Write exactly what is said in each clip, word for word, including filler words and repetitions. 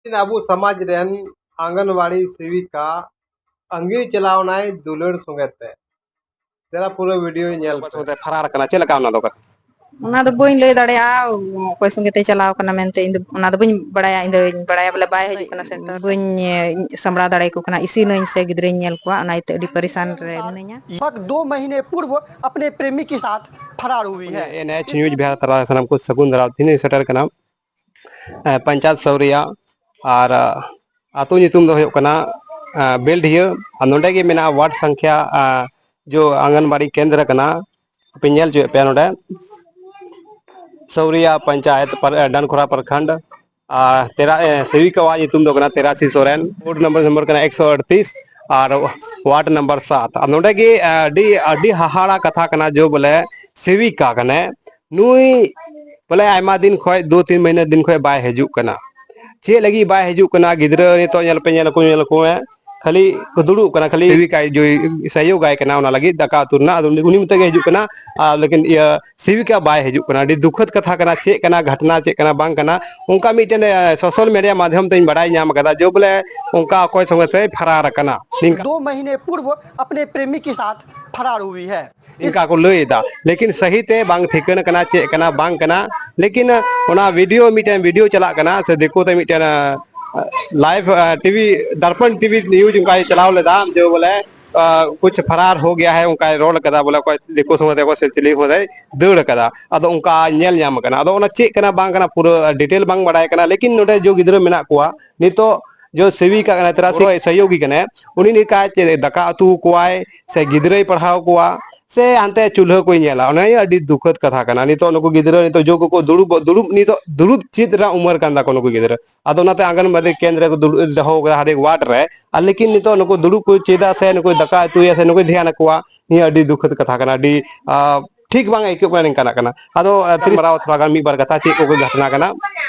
ᱟᱵᱚ ᱥᱚᱢᱟᱡᱽ ᱨᱮᱱ ᱟᱝᱜᱟᱱᱣᱟᱲᱤ ᱥᱮᱵᱤᱠᱟ ᱟᱸᱜᱤᱨ ᱪᱟᱞᱟᱣᱱᱟᱭ ᱫᱩᱞᱟᱹᱲ ᱥᱚᱸᱜᱮ ᱛᱮ᱾ ᱫᱮᱞᱟ ᱯᱩᱨᱟᱹ ᱵᱷᱤᱰᱤᱭᱳ ᱧᱮᱞ ᱯᱮ᱾ ᱥᱚᱸᱜᱮ ᱛᱮ ᱯᱷᱟᱨᱟᱨ ᱠᱟᱱᱟ, ᱪᱮᱫ ᱞᱮᱠᱟ ᱚᱱᱟ ᱫᱚ ᱠᱟᱛᱷᱟ? ᱚᱱᱟ ᱫᱚ ᱵᱟᱹᱧ ᱞᱟᱹᱭ ᱫᱟᱲᱮᱭᱟᱜᱼᱟ, ᱚᱠᱚᱭ ᱥᱚᱸᱜᱮ ᱛᱮᱭ ᱪᱟᱞᱟᱣ ᱠᱟᱱᱟ ᱢᱮᱱᱛᱮ᱾ ᱤᱧ ᱫᱚ ᱚᱱᱟ ᱫᱚ ᱵᱟᱹᱧ ᱵᱟᱲᱟᱭᱟ᱾ ᱤᱧ ᱫᱚᱧ ᱵᱟᱲᱟᱭᱟ ᱵᱚᱞᱮ ᱵᱟᱭ ᱦᱤᱡᱩᱜ ᱠᱟᱱᱟ ᱥᱮᱱᱴᱟᱨ᱾ ᱵᱟᱹᱧ, ᱮ, ᱥᱟᱢᱵᱲᱟᱣ ᱫᱟᱲᱮᱭᱟᱠᱚ ᱠᱟᱱᱟ, ᱤᱥᱤᱱᱟᱹᱧ ᱥᱮ ᱜᱤᱫᱽᱨᱟᱹᱧ ᱧᱮᱞ ᱠᱚᱣᱟ, ᱚᱱᱟ ᱤᱭᱟᱹᱛᱮ ᱟᱹᱰᱤ ᱯᱟᱨᱤᱥᱟᱱ ᱨᱮ ᱢᱤᱱᱟᱹᱧᱟ᱾ लगभग दो महीने पूर्व अपने प्रेमी के साथ फरार हुई है। ᱮᱱ ᱮᱭᱤᱪ ᱱᱤᱭᱩᱡᱽ ᱵᱤᱦᱟᱨ ᱛᱟᱞᱟ ᱨᱮ ᱥᱟᱱᱟᱢ ᱠᱚ ᱥᱟᱹᱜᱩᱱ ᱫᱟᱨᱟᱢ᱾ ᱛᱤᱦᱤᱧ ᱥᱮᱴᱮᱨ ᱠᱟᱱᱟ, ᱮ, ᱯᱚᱧᱪᱟᱭᱮᱛ ᱥᱟᱹᱣᱨᱤᱭᱟ ᱟᱨ, ᱟ, ᱟᱹᱛᱩ ᱧᱩᱛᱩᱢ ᱫᱚ ᱦᱩᱭᱩᱜ ᱠᱟᱱᱟ, ᱟ, ᱵᱮᱞᱰᱤᱦᱟᱹ᱾ ᱟᱨ ᱱᱚᱰᱮ ᱜᱮ ᱢᱮᱱᱟᱜᱼᱟ ᱣᱟᱨᱰ ᱥᱚᱝᱠᱷᱭᱟ, ᱟ, ᱡᱚ ᱟᱝᱜᱟᱱᱵᱟᱲᱤ ᱠᱮᱱᱫᱨᱚ ᱠᱟᱱᱟ᱾ ᱟᱯᱮ ᱧᱮᱞ ᱦᱚᱪᱚᱭᱮᱫ ᱯᱮᱭᱟ ᱱᱚᱰᱮ ᱥᱟᱹᱣᱨᱤᱭᱟ ᱯᱚᱧᱪᱟᱭᱮᱛ ᱯᱟᱨ-, ᱰᱟᱱᱠᱷᱚᱨᱟ ᱯᱨᱚᱠᱷᱚᱸᱰ᱾ ᱟᱨ ᱛᱮᱨᱟ-, ᱮ, ᱥᱮᱵᱤᱠᱟᱣᱟᱜ ᱧᱩᱛᱩᱢ ᱫᱚ ᱠᱟᱱᱟ ᱛᱮᱨᱟᱥᱤ ᱥᱚᱨᱮᱱ, ᱵᱳᱨᱰ ᱱᱚᱢᱵᱚᱨ, ᱱᱚᱢᱵᱚᱨ ᱠᱟᱱᱟ ᱮᱠᱥᱚ ᱟᱴᱛᱤᱥ ᱟᱨ ᱣᱟᱨᱰ ᱱᱚᱢᱵᱚᱨ ᱥᱟᱛ᱾ ᱟᱨ ᱱᱚᱰᱮ ᱜᱮ, ᱮ, ᱟᱹᱰᱤ, ᱟᱹᱰᱤ ᱦᱟᱦᱟᱲᱟ ᱠᱟᱛᱷᱟ ᱠᱟᱱᱟ, ᱡᱚ ᱵᱚᱞᱮ ᱥᱮᱵᱤᱠᱟ ᱠᱟᱱᱟᱭ ᱱᱩᱭ, ᱵᱚᱞᱮ ᱟᱭᱢᱟ ᱫᱤᱱ ᱠᱷᱚᱡ, ᱫᱩ ᱛᱤᱱ ᱢᱟᱹᱦᱱᱟᱹ ᱫᱤᱱ ᱠᱷᱚᱡ ᱵᱟᱭ ᱦᱤᱡᱩᱜ ᱠᱟᱱᱟ᱾ ᱪᱮᱫ ᱞᱟᱹᱜᱤᱫ ᱵᱟᱭ ᱦᱤᱡᱩᱜ ᱠᱟᱱᱟ? ᱜᱤᱫᱽᱨᱟᱹ ᱱᱤᱛᱚᱜ ᱧᱮᱞ ᱯᱮ, ᱧᱮᱞ ᱠᱚ, ᱧᱮᱞ ᱠᱚ ᱢᱮ, ᱠᱷᱟᱹᱞᱤ ᱠᱚ ᱫᱩᱲᱩᱵ ᱠᱟᱱᱟ, ᱠᱷᱟᱹᱞᱤ ᱥᱮᱵᱤᱠᱟᱭ ᱡᱚᱭ-, ᱥᱮᱭᱳᱜᱟᱭ ᱠᱟᱱᱟ ᱚᱱᱟ ᱞᱟᱹᱜᱤᱫ ᱫᱟᱠᱟ ᱩᱛᱩ ᱨᱮᱱᱟᱜ, ᱟᱫᱚ ᱩᱱᱤ, ᱩᱱᱤ ᱢᱚᱛᱚ ᱜᱮ ᱦᱤᱡᱩᱜ ᱠᱟᱱᱟ᱾ ᱟᱨ ᱞᱮᱠᱤᱱ ᱤᱭᱟᱹ ᱥᱮᱵᱤᱠᱟ ᱵᱟᱭ ᱦᱤᱡᱩᱜ ᱠᱟᱱᱟ᱾ ᱟᱹᱰᱤ ᱫᱩᱠᱷᱚᱫ ᱠᱟᱛᱷᱟ ᱠᱟᱱᱟ, ᱪᱮᱫ ᱠᱟᱱᱟ ᱜᱷᱚᱴᱱᱟ, ᱪᱮᱫ ᱠᱟᱱᱟ ᱵᱟᱝ ᱠᱟᱱᱟ, ᱚᱱᱠᱟ ᱢᱤᱫᱴᱮᱱ, ᱮ, ᱥᱳᱥᱟᱞ ᱢᱤᱰᱤᱭᱟ ᱢᱟᱫᱽᱫᱷᱚᱢ ᱛᱮᱧ ᱵᱟᱰᱟᱭ ᱧᱟᱢ ᱟᱠᱟᱫᱟ, ᱡᱮ ᱵᱚᱞᱮ ᱚᱱᱠᱟ ᱚᱠᱚᱭ ᱥᱚᱸᱜᱮ ᱥᱮ ᱯᱷᱟᱨᱟᱨ ᱟᱠᱟᱱᱟ᱾ ᱱᱤᱝᱠᱟ᱾ दो महीने पूर्व अपने प्रेमी के साथ फरार हुई है। ᱤᱱᱠᱟ ᱠᱚ ᱞᱟᱹᱭ ᱮᱫᱟ, ᱞᱮᱠᱤᱱ ᱥᱟᱹᱦᱤ ᱛᱮ ᱵᱟᱝ ᱴᱷᱤᱠᱟᱹᱱ ᱠᱟᱱᱟ, ᱪᱮᱫ ᱠᱟᱱᱟ ᱵᱟᱝ ᱠᱟᱱᱟ᱾ ᱞᱮᱠᱤᱱ ᱚᱱᱟ ᱵᱷᱤᱰᱤᱭᱳ, ᱢᱤᱫᱴᱮᱱ ᱵᱷᱤᱰᱤᱭᱳ ᱪᱟᱞᱟᱜ ᱠᱟᱱᱟ, ᱥᱮ ᱫᱤᱠᱩ ᱛᱮ ᱢᱤᱫᱴᱮᱱ, ᱟ, ᱞᱟᱭᱤᱵᱷ, ᱟ, ᱴᱤᱵᱷᱤ, ᱫᱟᱨᱯᱚᱱ ᱴᱤᱵᱷᱤ ᱱᱤᱭᱩᱡᱽ ᱚᱱᱠᱟᱭ ᱪᱟᱞᱟᱣ ᱞᱮᱫᱟ, ᱡᱮ ᱵᱚᱞᱮ, ᱟ, ᱠᱩᱪᱷ ᱯᱷᱟᱨᱟᱨ ᱦᱳ ᱜᱮᱭᱟ ᱦᱟᱭ, ᱚᱱᱠᱟᱭ ᱨᱚᱲ ᱠᱟᱫᱟ, ᱵᱚᱞᱮ ᱚᱠᱚᱭ ᱫᱤᱠᱩ ᱥᱚᱸᱜᱮ ᱛᱮ ᱥᱮ ᱪᱤᱞᱤ ᱥᱚᱸᱜᱮ ᱛᱮᱭ ᱫᱟᱹᱲ ᱠᱟᱫᱟ᱾ ᱟᱫᱚ ᱚᱱᱠᱟ ᱧᱮᱞ ᱧᱟᱢ ᱠᱟᱱᱟ᱾ ᱟᱫᱚ ᱚᱱᱟ ᱪᱮᱫ ᱠᱟᱱᱟ ᱵᱟᱝ ᱠᱟᱱᱟ ᱯᱩᱨᱟᱹ ᱰᱤᱴᱮᱞ ᱵᱟᱝ ᱵᱟᱲᱟᱭ ᱠᱟᱱᱟ, ᱞᱮᱠᱤᱱ ᱱᱚᱰᱮ ᱡᱚ ᱜᱤᱫᱽᱨᱟᱹ ᱢᱮᱱᱟᱜ ᱠᱚᱣᱟ ᱱᱤᱛᱚᱜ, ᱡᱚ ᱥᱮᱵᱤᱠᱟ ᱠᱟᱱᱟᱭ, ᱛᱮᱨᱟ ᱥᱮ ᱥᱚᱦᱭᱳᱜᱤ ᱠᱟᱱᱟᱭ, ᱩᱱᱤ ᱱᱤᱠᱟ ᱪᱮᱫ ᱫᱟᱠᱟ ᱩᱛᱩ ᱠᱚᱣᱟᱭ ᱥᱮ ᱜᱤᱫᱽᱨᱟᱹᱭ ᱯᱟᱲᱦᱟᱣ ᱠᱚᱣᱟ ᱥᱮ ᱦᱟᱱᱛᱮ ᱪᱩᱞᱦᱟᱹ ᱠᱚᱭ ᱧᱮᱞᱟ, ᱚᱱᱟ ᱜᱮ ᱟᱹᱰᱤ ᱫᱩᱠᱷᱚᱫ ᱠᱟᱛᱷᱟ ᱠᱟᱱᱟ᱾ ᱱᱤᱛᱚᱜ ᱱᱩᱠᱩ ᱜᱤᱫᱽᱨᱟᱹ ᱱᱤᱛᱚᱜ ᱡᱚ ᱠᱚᱠᱚ ᱫᱩᱲᱩᱵ, ᱫᱩᱲᱩᱵ, ᱱᱤᱛᱚᱜ ᱫᱩᱲᱩᱵ ᱪᱮᱫ ᱨᱮᱱᱟᱜ ᱩᱢᱮᱨ ᱠᱟᱱ ᱛᱟᱠᱚ ᱱᱩᱠᱩ ᱜᱤᱫᱽᱨᱟᱹ᱾ ᱟᱫᱚ ᱚᱱᱟᱛᱮ ᱟᱝᱜᱟᱱᱵᱟᱲᱤ ᱠᱮᱱᱫᱨᱚ ᱠᱚ ᱫᱩᱲᱩᱵ ᱫᱚᱦᱚ ᱠᱟᱫᱟ ᱦᱟᱨᱮᱠ ᱣᱟᱨᱰ ᱨᱮ, ᱟᱨ ᱞᱮᱠᱤᱱ ᱱᱤᱛᱚᱜ ᱱᱩᱠᱩ ᱫᱩᱲᱩᱵ ᱠᱚ ᱪᱮᱫᱟ ᱥᱮ ᱱᱩᱠᱩ ᱫᱟᱠᱟ ᱩᱛᱩᱭᱟ ᱥᱮ ᱱᱩᱠᱩᱭ ᱫᱷᱮᱭᱟᱱ ᱟᱠᱚᱣᱟ, ᱱᱤᱭᱟᱹ ᱟᱹᱰᱤ ᱫᱩᱠᱷᱚᱫ ᱠᱟᱛᱷᱟ ᱠᱟᱱᱟ, ᱟᱹᱰᱤ, ᱟ, ᱴᱷᱤᱠ ᱵᱟᱝ ᱟᱹᱭᱠᱟᱹᱜ ᱠᱟᱱᱟ ᱱᱤᱝᱠᱟᱱᱟᱜ ᱠᱟᱱᱟ᱾ ᱟᱫᱚ, ᱟ, ᱛᱤᱨᱤᱥ ᱢᱟᱨᱟᱣ ᱛᱷᱚᱲᱟ ᱜᱟᱱ ᱢᱤᱫ ᱵᱟᱨ ᱠᱟᱛᱷᱟ ᱪᱮᱫ ᱠᱚ ᱜᱷᱚᱴᱱᱟ ᱠᱟᱱᱟ,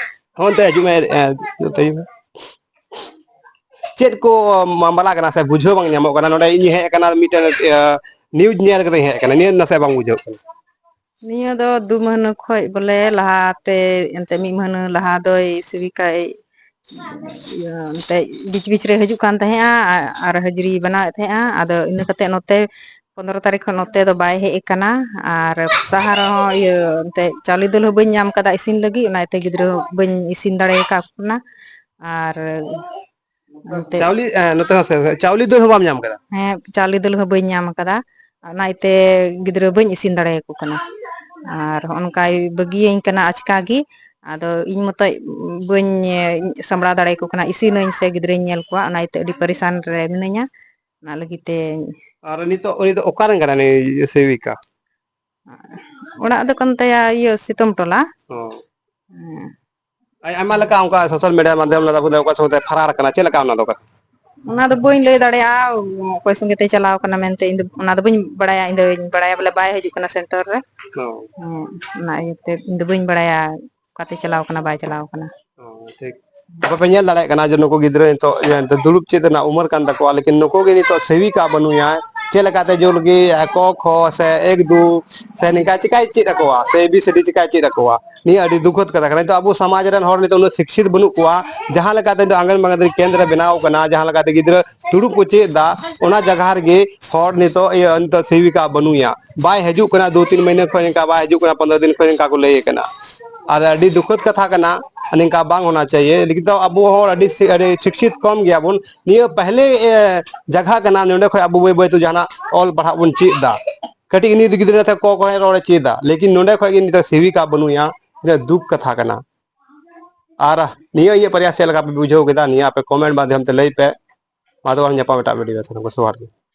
ᱚᱱᱛᱮ ᱦᱤᱡᱩᱜ ᱢᱮ, ᱮ, ᱱᱚᱛᱮ ᱦᱤᱡᱩᱜ ᱢᱮ᱾ ᱪᱮᱫ ᱠᱚ ᱢᱟᱢᱞᱟ ᱠᱟᱱᱟ ᱥᱮ ᱵᱩᱡᱷᱟᱹᱣ ᱵᱟᱝ ᱧᱟᱢᱚᱜ ᱠᱟᱱᱟ? ᱱᱚᱰᱮ ᱤᱧ ᱦᱮᱡ ᱟᱠᱟᱱᱟ ᱢᱤᱫᱴᱮᱱ, ᱤᱭᱟᱹ, ᱱᱤᱭᱩᱡᱽ ᱧᱮᱞ ᱠᱟᱛᱮᱧ ᱦᱮᱡ ᱟᱠᱟᱱᱟ, ᱱᱤᱭᱟᱹ ᱱᱟᱥᱮ ᱵᱟᱝ ᱵᱩᱡᱷᱟᱹᱜ ᱠᱟᱱᱟ᱾ ᱱᱤᱭᱟᱹ ᱫᱚ ᱫᱩ ᱢᱟᱹᱦᱱᱟᱹ ᱠᱷᱚᱡ ᱵᱚᱞᱮ ᱞᱟᱦᱟᱛᱮ ᱮᱱᱛᱮ ᱢᱤᱫ ᱢᱟᱹᱦᱱᱟᱹ ᱞᱟᱦᱟ ᱫᱚᱭ ᱥᱮᱵᱤᱠᱟᱭ ᱤᱭᱟᱹ, ᱮᱱᱛᱮᱫ ᱵᱤᱪ ᱵᱤᱪ ᱨᱮ ᱦᱤᱡᱩᱜ ᱠᱟᱱ ᱛᱟᱦᱮᱸᱜᱼᱟ ᱟᱨ, ᱟᱨ ᱦᱟᱹᱡᱨᱤ ᱵᱮᱱᱟᱣᱮᱫ ᱛᱟᱦᱮᱸᱜᱼᱟ᱾ ᱟᱫᱚ ᱤᱱᱟᱹ ᱠᱟᱛᱮᱫ ᱱᱚᱛᱮ ᱯᱚᱱᱫᱽᱨᱚ ᱛᱟᱹᱨᱤᱠᱷ ᱠᱷᱚᱱ ᱱᱚᱛᱮ ᱫᱚ ᱵᱟᱭ ᱦᱮᱡ ᱟᱠᱟᱱᱟ᱾ ᱟᱨ ᱥᱟᱦᱟ ᱨᱮᱦᱚᱸ ᱤᱭᱟᱹ ᱮᱱᱛᱮᱫ ᱪᱟᱣᱞᱮ ᱫᱟᱹᱞ ᱦᱚᱸ ᱵᱟᱹᱧ ᱧᱟᱢ ᱠᱟᱫᱟ ᱤᱥᱤᱱ ᱞᱟᱹᱜᱤᱫ, ᱚᱱᱟ ᱤᱭᱟᱹᱛᱮ ᱜᱤᱫᱽᱨᱟᱹ ᱦᱚᱸ ᱵᱟᱹᱧ ᱤᱥᱤᱱ ᱫᱟᱲᱮ ᱟᱠᱟᱫ ᱠᱚ ᱠᱟᱱᱟ᱾ ᱟᱨ ᱮᱱᱛᱮᱫ ᱪᱟᱣᱞᱮ, ᱮ, ᱱᱚᱛᱮ ᱦᱚᱸ ᱥᱮ, ᱪᱟᱣᱞᱮ ᱫᱟᱹᱞ ᱦᱚᱸ ᱵᱟᱢ ᱧᱟᱢ ᱠᱟᱫᱟ? ᱦᱮᱸ, ᱪᱟᱣᱞᱮ ᱫᱟᱹᱞ ᱦᱚᱸ ᱵᱟᱹᱧ ᱧᱟᱢ ᱟᱠᱟᱫᱟ᱾ ᱚᱱᱟ ᱤᱭᱟᱹᱛᱮ ᱜᱤᱫᱽᱨᱟᱹ ᱵᱟᱹᱧ ᱤᱥᱤᱱ ᱫᱟᱲᱮᱭᱟᱠᱚ ᱠᱟᱱᱟ᱾ ᱟᱨ ᱦᱚᱸᱜᱼᱚ ᱱᱚᱝᱠᱟᱭ ᱵᱟᱹᱜᱤᱭᱟᱹᱧ ᱠᱟᱱᱟ ᱟᱪᱠᱟ ᱜᱮ᱾ ᱟᱫᱚ ᱤᱧ ᱢᱚᱛᱚᱡ ᱵᱟᱹᱧ, ᱮ, ᱥᱟᱢᱵᱲᱟᱣ ᱫᱟᱲᱮᱭᱟᱠᱚ ᱠᱟᱱᱟ, ᱤᱥᱤᱱᱟᱹᱧ ᱥᱮ ᱜᱤᱫᱽᱨᱟᱹᱧ ᱧᱮᱞ ᱠᱚᱣᱟ, ᱚᱱᱟ ᱤᱭᱟᱹᱛᱮ ᱟᱹᱰᱤ ᱯᱟᱨᱤᱥᱟᱱ ᱨᱮ ᱢᱤᱱᱟᱹᱧᱟ᱾ ᱚᱱᱟ ᱞᱟᱹᱜᱤᱫ ᱛᱮ ᱟᱨ ᱱᱤᱛᱚᱜ ᱩᱱᱤ ᱫᱚ ᱚᱠᱟᱨᱮᱱ ᱠᱟᱱᱟᱭ, ᱱᱩᱭ ᱥᱮᱵᱤᱠᱟ? ᱚᱲᱟᱜ ᱫᱚ ᱠᱟᱱ ᱛᱟᱭᱟ ᱤᱭᱟᱹ ᱥᱤᱛᱩᱢ ᱴᱚᱞᱟ᱾ ᱚ᱾ ᱦᱮᱸ᱾ ᱟᱭ-, ᱟᱭᱢᱟ ᱞᱮᱠᱟ ᱚᱱᱠᱟ social media ᱢᱟᱫᱽᱫᱷᱚᱢ ᱨᱮ ᱵᱚᱞᱮ ᱚᱠᱚᱭ ᱥᱚᱸᱜᱮ ᱛᱮ ᱯᱷᱟᱨᱟᱨ ᱠᱟᱱᱟ, ᱪᱮᱫ ᱞᱮᱠᱟ ᱚᱱᱟ ᱫᱚ ᱠᱟᱛᱷᱟ? ᱚᱱᱟ ᱫᱚ ᱵᱟᱹᱧ ᱞᱟᱹᱭ ᱫᱟᱲᱮᱭᱟᱜᱼᱟ, ᱚᱠᱚᱭ ᱥᱚᱸᱜᱮ ᱛᱮ ᱪᱟᱞᱟᱣ ᱠᱟᱱᱟ ᱢᱮᱱᱛᱮ ᱤᱧ ᱫᱚ ᱚᱱᱟ ᱫᱚ ᱵᱟᱹᱧ ᱵᱟᱲᱟᱭᱟ᱾ ᱤᱧ ᱫᱚᱧ ᱵᱟᱲᱟᱭᱟ ᱵᱚᱞᱮ ᱵᱟᱭ ᱦᱤᱡᱩᱜ ᱠᱟᱱᱟ center ᱨᱮ᱾ ᱦᱚᱸ᱾ ᱦᱮᱸ, ᱚᱱᱟ ᱤᱭᱟᱹᱛᱮ ᱤᱧ ᱫᱚ ᱵᱟᱹᱧ ᱵᱟᱲᱟᱭᱟ ᱚᱠᱟᱛᱮ ᱪᱟᱞᱟᱣ ᱠᱟᱱᱟ ᱵᱟᱭ ᱪᱟᱞᱟᱣ ᱠᱟᱱᱟ᱾ ᱦᱚᱸ, ᱴᱷᱤᱠ᱾ ᱟᱯᱮ ᱯᱮ ᱧᱮᱞ ᱫᱟᱲᱮᱭᱟᱜ ᱠᱟᱱᱟ ᱡᱮ ᱱᱩᱠᱩ ᱜᱤᱫᱽᱨᱟᱹ ᱱᱤᱛᱚᱜ ᱤᱭᱟᱹ ᱮᱱᱛᱮ ᱫᱩᱲᱩᱵ ᱪᱮᱫ ᱨᱮᱱᱟᱜ ᱩᱢᱮᱨ ᱠᱟᱱ ᱛᱟᱠᱚᱣᱟ, ᱞᱮᱠᱤᱱ ᱱᱩᱠᱩ ᱜᱮ ᱱᱤᱛᱚᱜ ᱥᱮᱵᱤᱠᱟ ᱵᱟᱹᱱᱩᱭᱟ᱾ ᱪᱮᱫ ᱞᱮᱠᱟᱛᱮ ᱡᱳᱨ ᱜᱮ ᱮ, ᱠᱚ, ᱠᱷᱚ ᱥᱮ ᱮᱠ, ᱫᱩ ᱥᱮ ᱱᱤᱝᱠᱟ ᱪᱤᱠᱟᱭ ᱪᱮᱫ ᱟᱠᱚᱣᱟ ᱥᱮ A B C D ᱪᱤᱠᱟᱭ ᱪᱮᱫ ᱟᱠᱚᱣᱟ? ᱱᱤᱭᱟᱹ ᱟᱹᱰᱤ ᱫᱩᱠᱷᱚᱫ ᱠᱟᱛᱷᱟ ᱠᱟᱱᱟ᱾ ᱱᱤᱛᱚᱜ ᱟᱵᱚ ᱥᱚᱢᱟᱡᱽ ᱨᱮᱱ ᱦᱚᱲ ᱱᱤᱛᱚᱜ ᱩᱱᱟᱹᱜ ᱥᱤᱠᱷᱤᱛ ᱵᱟᱹᱱᱩᱜ ᱠᱚᱣᱟ᱾ ᱡᱟᱦᱟᱸ ᱞᱮᱠᱟᱛᱮ ᱱᱤᱛᱚᱜ ᱟᱝᱜᱟᱱᱵᱟᱲᱤ ᱠᱮᱱᱫᱨᱚ ᱵᱮᱱᱟᱣ ᱠᱟᱱᱟ, ᱡᱟᱦᱟᱸ ᱞᱮᱠᱟᱛᱮ ᱜᱤᱫᱽᱨᱟᱹ ᱫᱩᱲᱩᱵ ᱠᱚ ᱪᱮᱫ ᱮᱫᱟ, ᱚᱱᱟ ᱡᱟᱭᱜᱟ ᱨᱮᱜᱮ ᱦᱚᱲ ᱱᱤᱛᱚᱜ ᱤᱭᱟᱹ ᱱᱤᱛᱚᱜ ᱥᱮᱵᱤᱠᱟ ᱵᱟᱹᱱᱩᱭᱟ, ᱵᱟᱭ ᱦᱤᱡᱩᱜ ᱠᱟᱱᱟ, ᱫᱩ ᱛᱤᱱ ᱢᱟᱹᱦᱱᱟᱹ ᱠᱷᱚᱱ ᱱᱤᱝᱠᱟ ᱵᱟᱭ ᱦᱤᱡᱩᱜ ᱠᱟᱱᱟ, ᱯᱚᱱᱫᱽᱨᱚ ᱫᱤᱱ ᱠᱷᱚᱱ ᱱᱤᱝᱠᱟ ᱠᱚ ᱞᱟᱹᱭ ᱠᱟᱱᱟ᱾ ᱟᱨ ᱟᱹᱰᱤ ᱫᱩᱠᱷᱚᱫ ᱠᱟᱛᱷᱟ ᱠᱟᱱᱟ, ᱱᱤᱝᱠᱟ ᱵᱟᱝ ᱦᱳᱱᱟ ᱪᱟᱦᱤᱭᱮ᱾ ᱞᱮᱠᱤᱱ ᱫᱚ ᱟᱵᱚ ᱦᱚᱲ ᱟᱹᱰᱤ ᱥᱤ-, ᱟᱹᱰᱤ ᱥᱤᱠᱷᱤᱛ ᱠᱚᱢ ᱜᱮᱭᱟᱵᱚᱱ᱾ ᱱᱤᱭᱟᱹ ᱯᱟᱦᱞᱮ, ᱮ, ᱡᱟᱭᱜᱟ ᱠᱟᱱᱟ, ᱱᱚᱸᱰᱮ ᱠᱷᱚᱱ ᱟᱵᱚ ᱵᱟᱹᱭ ᱵᱟᱹᱭ ᱛᱮ ᱡᱟᱦᱟᱱᱟᱜ ᱚᱞ ᱯᱟᱲᱦᱟᱜ ᱵᱚᱱ ᱪᱮᱫ ᱮᱫᱟ᱾ ᱠᱟᱹᱴᱤᱡ ᱱᱤᱛ ᱜᱤᱫᱽᱨᱟᱹ ᱛᱮ ᱠᱚ ᱠᱚᱭ ᱨᱚᱲᱮ ᱪᱮᱫᱟ, ᱞᱮᱠᱤᱱ ᱱᱚᱸᱰᱮ ᱠᱷᱚᱱ ᱜᱮ ᱱᱤᱛᱚᱜ ᱥᱮᱵᱤᱠᱟ ᱵᱟᱹᱱᱩᱭᱟ᱾ ᱛᱤᱱᱟᱹᱜ ᱫᱩᱠ ᱠᱟᱛᱷᱟ ᱠᱟᱱᱟ᱾ ᱟᱨ ᱱᱤᱭᱟᱹ ᱤᱧᱟᱹᱜ ᱯᱨᱚᱭᱟᱥ ᱪᱮᱫ ᱞᱮᱠᱟ ᱯᱮ ᱵᱩᱡᱷᱟᱹᱣ ᱠᱮᱫᱟ, ᱱᱤᱭᱟᱹ ᱟᱯᱮ comment ᱢᱟᱫᱽᱫᱷᱚᱢ ᱛᱮ ᱞᱟᱹᱭ ᱯᱮ᱾ ᱢᱟ ᱛᱚᱵᱮ ᱧᱟᱯᱟᱢ ᱮᱴᱟᱜ video ᱨᱮ, ᱥᱟᱱᱟᱢ ᱠᱚ ᱡᱚᱦᱟᱨ ᱜᱮ᱾